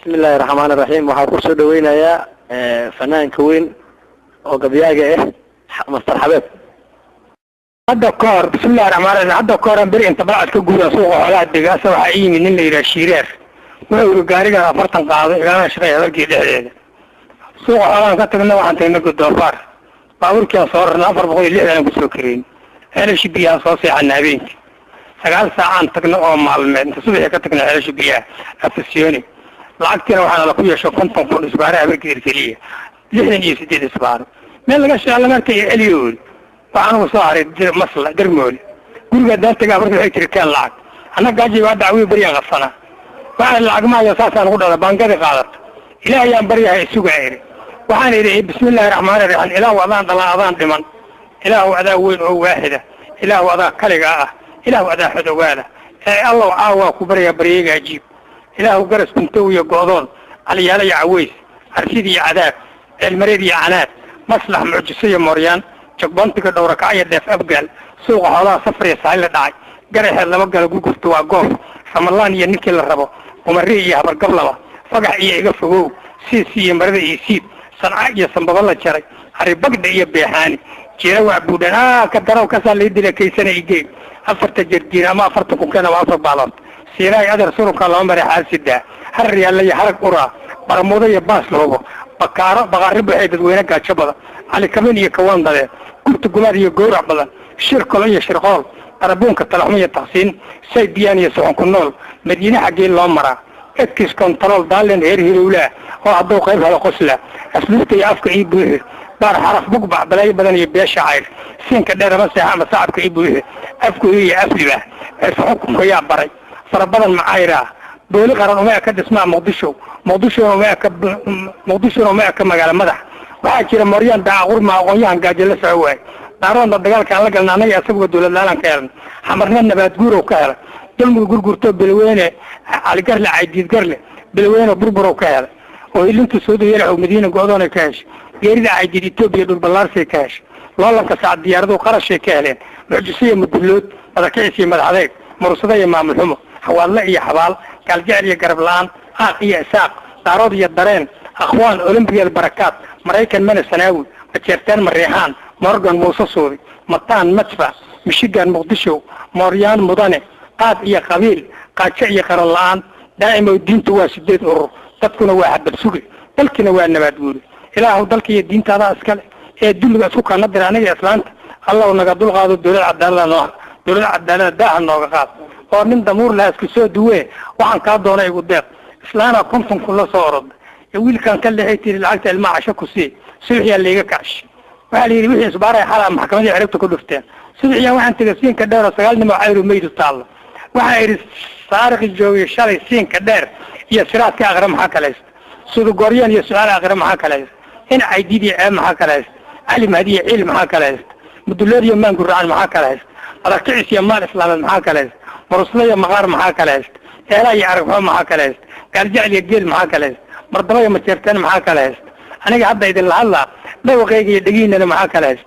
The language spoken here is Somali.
Bismi illaahi raxmaani raxiim. Waxaan kusoo dhaweynayaa fanaanka weyn oo gabyaaga ah, Master Xabeeb. Hadda ka hor, bismillahi raxmaan raxiim, hadda ka horan beri inta balcad ka guuraa suuqa xoolaha degaasa, waxaa ii yimid nin la yidhaha Shiireer. Wuxuu yidhi: "Gaarigan 40 qaado, igaalana shaqeey habarkii dhexdeeda." Suuqa xoolahan ka tagna, waxaan tagnay Godoofaar. Baabuurkiaan soo rarna, 460 aan kusoo kareyn. Ceelasha biyahaan soo seexana habeenkii. 9 saacaan tagna oo maalmeed, inta subaxii ka tagna ceelasha biyaha Afasiyooni. Lacagtiina waxaana la ku yeesho 50,000 isbaara Habargeer keliya, 68 isbaaro meel laga shaqaala marka iyo celiyo. Yiri waxaan ugu soo haray masla Garmoole. Guriga haddaan tagaa, marka waxay tiri: "Keen lacag." Anna gaaji waa dacwiyo beryaan qabsanaa. Waxaan lacag maayo, saasaan ugu dhala baangadi qaadata. Ilaahayaan baryahay, isugaa iri. Waxaan idhi: "Bismillahi raxmaani raxiim, Ilaahu adaan dhalan, adaan dhiman, Ilaahu adaa weyn oo waaxida, Ilaahu adaa kaligaa ah, Ilaahu adaa xodogaala ee Allow caawaa ku baryaa, baryayga ajiib. Ilaahu garas kuntow iyo go'doon, Caliyaalo iyo caways, arshid iyo cadaab, ceelmareed iyo canaad, maslax, mucjiso iyo mooryaan, jagboontiga dhowrakac iyo dheef abgaal, suuqa xoolaha, safar iyo sahayl la dhacay, garaxeed lama galo, gurgurta waa goof, ramalaan iyo ninkii la rabo, qumari iyo habargablaba, fagax iyo iga fogow, siisi iyo marada iyo siib, sanca iyo sambaba la jaray, haribagdha iyo beexaani, jeera waa buudhan ka darow kasaa lii dila, kaysana igey afarta jardiin ama 40 kunkeen ama afar baalood siinaay adeer surunka lama maray, xaasidaa harar yaalla iyo harag uraa, baramuudo iyo baas la hubo, bakaaro baqaari buxee, dadweyne gaajo badan, calikamin iyo kawaan dadeed, gurta gumaad iyo gowrac badan, shir kolo iyo shirqool, darabuunka talaxmo iyo taqsiin, saybiyaan iyo soxon ku nool, Madiine xaggee loo maraa, ex control daalin reer Hirowlaa oo hadduu qayb helo qosla, asluubta iyo afka ii buuxi, baar xaraf bugbax, balaayo badan iyo beesha cayr, siinka dheer ama seexa ama sacabka ii buuxi, afku iyo afliba xukunka yaa baray, fara badan macayraa, booli qaran uma eka dhismaa Muqdisho, Muqdishona uma eka, Muqdishona uma eka magaalo madax. Waxaa jira mooryaan daacaqurma, aqoon-yahan gaajo la soco waay, daaroonda dagaalka aan la galna, annaga isaguba dowlad la-aanan ka helan, Xamarna nabaad guurow ka helay, dulmiga gurgurto Belweyne Caligarle Caydiidgarle Belweyne burburow ka helay, oo hilintu sooda yaraxow Madiina go-doonay ka heshay, geerida Caydiid Etoobiya dhulballaarsay ka heshay, loolanka saac diyaaraduhu qarashay ka heleen, mucjiso iyo mudullood, madakicis iyo madax adeeg, mursado iyo maamul xumo, xawaadle iyo xabaal, gaaljecel iyo garab la-aan, aaq iyo isaaq, daarood iyo dareen, akhwaan olombiyal barakaat, Maraykan mana sanaawi, majeerteen Mariixaan, Morgan Muuse Suudi, Mataan madfac, Michigan Muqdisho, mooryaan mudane, qaad iyo qabiil, qaajo iyo qaran la-aan, daa'imow diintu waa sideed urur, dadkuna waa xabad suge, dalkina waa nabaad guuri. Ilaahu dalka iyo diintaadaa iskale ee dulliga isku kaana dira aniga islaanta, Allow naga dulqaado, dowlad cadaalada noo, dowlad cadaalada daaha nooga qaad, oo nin damuur laha isku soo duwee, waxaan kaa doona igu deeq. Islaana 50,000 la soo oroday ee wiilkaan ka leexay, tiri: "Lacagta ilmaha casho ku sii." Subaxyaa layga kacshi. Waxaa la yidhi wixii isbaaray xalaa maxkamadii ciribta ku dhufteen. Subaxyaa waxaan tegay siinka dheer oo sagaal nimo cayru meydu taallo. Waxaa idhi: "Saariqi joogay shalay siinka dheer iyo siraadka aqre maxaa kala haysta? Sudugooryaan iyo su-aal aqre maxaa kala haysta? In Caydiid iyo ceeb maxaa kala haysta? Cali Mahdi iyo ciil maxaa kala haysta? Mudulood iyo maan guracan maxaa kala haysta? Madakicis iyo maal islaameed maxaa kala haysta? Murusla iyo maqaar maxaa kala haysta? Eelaa iyo aragxo maxaa kala haysta? Gaaljecel iyo geel maxaa kala haysta? Mardaba iyo majeerteen maxaa kala haysta? Aniga hadda idinla hadlaa, dhawaqayga iyo dhegiinana maxaa kala haysta?"